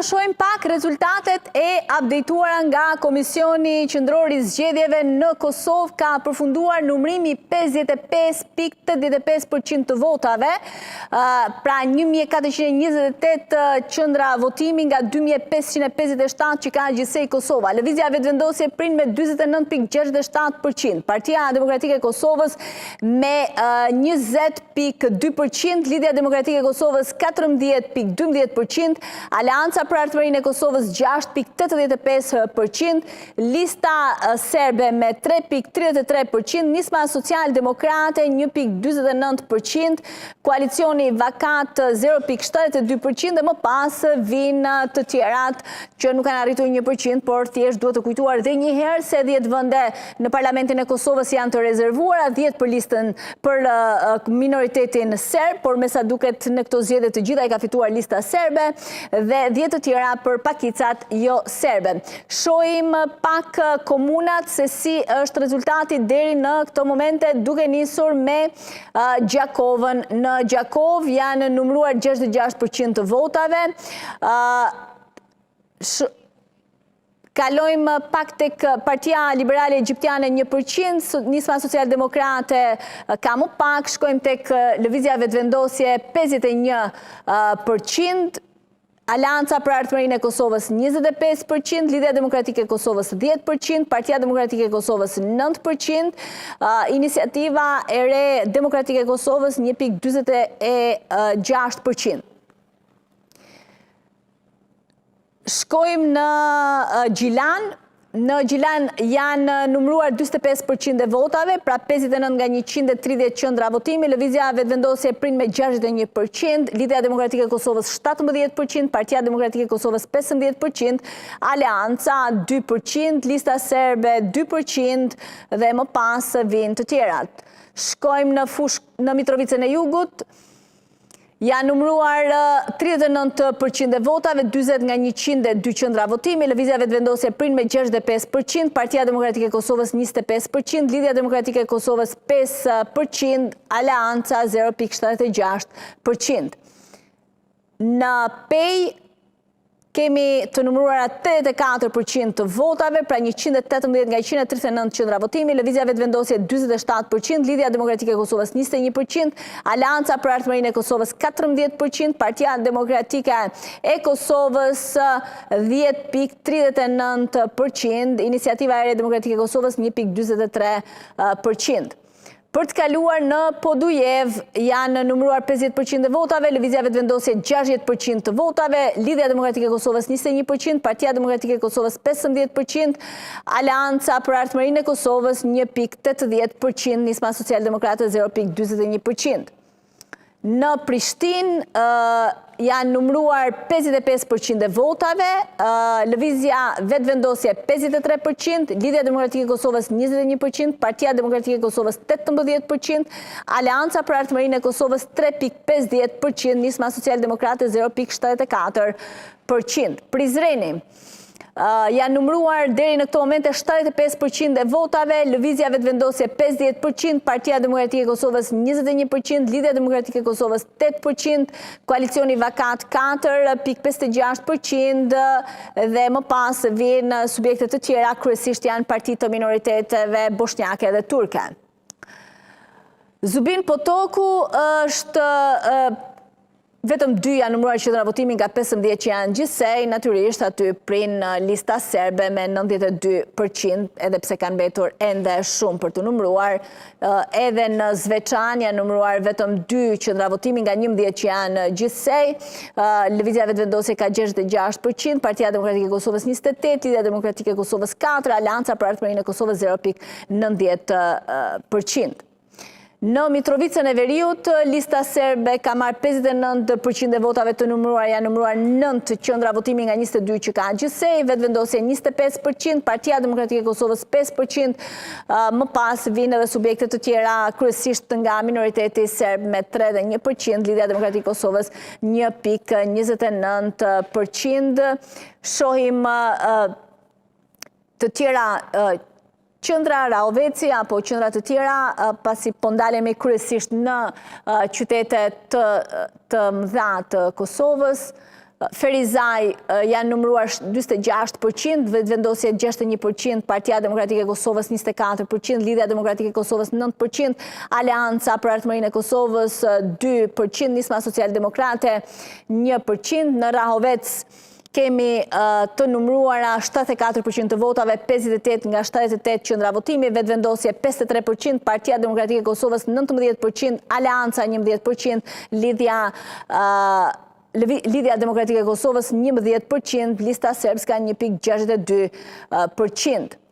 të shohim pak rezultatet e updateuara nga Komisioni Qendror i Zgjedhjeve në Kosovë ka përfunduar numërimi 55.85% të votave, pra 1428 qendra votimi nga 2557 që ka gjithsej Kosova. Lëvizja Vetëvendosje prin me 49.67%, Partia Demokratike e Kosovës me 20.2%, Lidhja Demokratike e Kosovës 14.12%, Aleanca për Ardhmërinë e Kosovës 6.85%, Lista Serbe me 3.33%, Nisma Social Demokrate 1.49%, Koalicioni Vakat 0.72% dhe më pas vijnë të tjerat që nuk kanë arritur 1%, por thjesht duhet të kujtuar dhe një herë se 10 vende në Parlamentin e Kosovës janë të rezervuara, 10 për listën për minoritetin serb, por me sa duket në këto zgjedhje të gjitha i ka fituar lista serbe dhe 10 të tjera për pakicat jo serbe. Shohim pak komunat se si është rezultati deri në këto momente duke nisur me Gjakovën. Në Gjakovë janë numëruar 66% të votave. Kalojmë pak tek Partia Liberale Egjiptiane 1%, Nisma Social Demokrate ka më pak, shkojmë tek Lëvizja Vetëvendosje 51%, Aleanca për Ardhmërinë e Kosovës 25%, Lidhja Demokratike e Kosovës 10%, Partia Demokratike e Kosovës 9%, Iniciativa e Re Demokratike e Kosovës 1.46%. Shkojmë në Gjilan. Në Gjilan janë numëruar 45% e votave, pra 59 nga 130 qendra votimi, Lëvizja Vetëvendosje prin me 61%, Lidhja Demokratike e Kosovës 17%, Partia Demokratike e Kosovës 15%, Aleanca 2%, Lista Serbe 2% dhe më pas vijnë të tjerat. Shkojmë në Fushë në Mitrovicën e Jugut. Janë numëruar 39% e votave, 40 nga 102 qendra votimi, Lëvizja Vetëvendosje prin me 65%, Partia Demokratike e Kosovës 25%, Lidhja Demokratike e Kosovës 5%, Aleanca 0.76%. Në Pejë Kemi të numëruara 84% të votave, pra 118 nga 139 qendra votimi, Lëvizja Vetëvendosje 47%, Lidhja Demokratike e Kosovës 21%, Aleanca për Ardhmërinë e Kosovës 14%, Partia Demokratike e Kosovës 10.39%, Iniciativa e Re Demokratike e Kosovës 1.43%. Për të kaluar në Podujevë, janë numëruar 50% e votave, Lëvizja Vetëvendosje 60% të votave, Lidhja Demokratike e Kosovës 21%, Partia Demokratike e Kosovës 15%, Aleanca për Ardhmërinë e Kosovës 1.80%, Nisma Socialdemokrate 0.41%. Në Prishtinë janë numëruar 55% e votave, Lëvizja Vetëvendosje 53%, Lidhja Demokratike e Kosovës 21%, Partia Demokratike e Kosovës 18%, Aleanca për Ardhmërinë e Kosovës 3.50%, Nisma Socialdemokrate 0.74%. Prizreni Janë numëruar deri në këto momente 75% e votave, Lëvizja Vetëvendosje 50%, Partia Demokratike e Kosovës 21%, Lidhja Demokratike e Kosovës 8%, Koalicioni Vakat 4.56% dhe më pas vijnë subjekte të tjera, kryesisht janë parti të minoriteteve boshnjake dhe turke. Zubin Potoku është Vetëm dy janë numëruar qendra votimi nga 15 që janë gjithsej, natyrisht aty prin lista serbe me 92%, edhe pse kanë mbetur ende shumë për të numëruar. Edhe në Zveçan janë numëruar vetëm dy qendra votimi nga 11 që janë gjithsej. Lëvizja Vetëvendosje ka 66%, Partia Demokratike e Kosovës 28, Lidhja Demokratike e Kosovës 4, Aleanca për Ardhmërinë e Kosovës 0.90%. Në Mitrovicën e Veriut, lista serbe ka marrë 59% e votave të numëruara, janë numëruar 9 qendra votimi nga 22 që ka gjithsej, Vetëvendosje 25%, Partia Demokratike e Kosovës 5%, më pas vijnë edhe subjekte të tjera, kryesisht nga minoriteti serb me 3 dhe 1%, Lidhja Demokratike e Kosovës 1.29%. Shohim të tjera qendra Rahoveci apo qendra të tjera, pasi po ndalemi kryesisht në qytete të të mëdha të Kosovës. Ferizaj janë numëruar 46%, Vetëvendosje 61%, Partia Demokratike e Kosovës 24%, Lidhja Demokratike e Kosovës 9%, Aleanca për Ardhmërinë e Kosovës 2%, Nisma Socialdemokrate 1%, në Rahovec kemi të numëruara 74% të votave, 58 nga 78 qendra votimi, Vetëvendosje 53%, Partia Demokratike e Kosovës 19%, Aleanca 11%, Lidhja Lidhja Demokratike e Kosovës 11%, Lista Serbska 1.62%.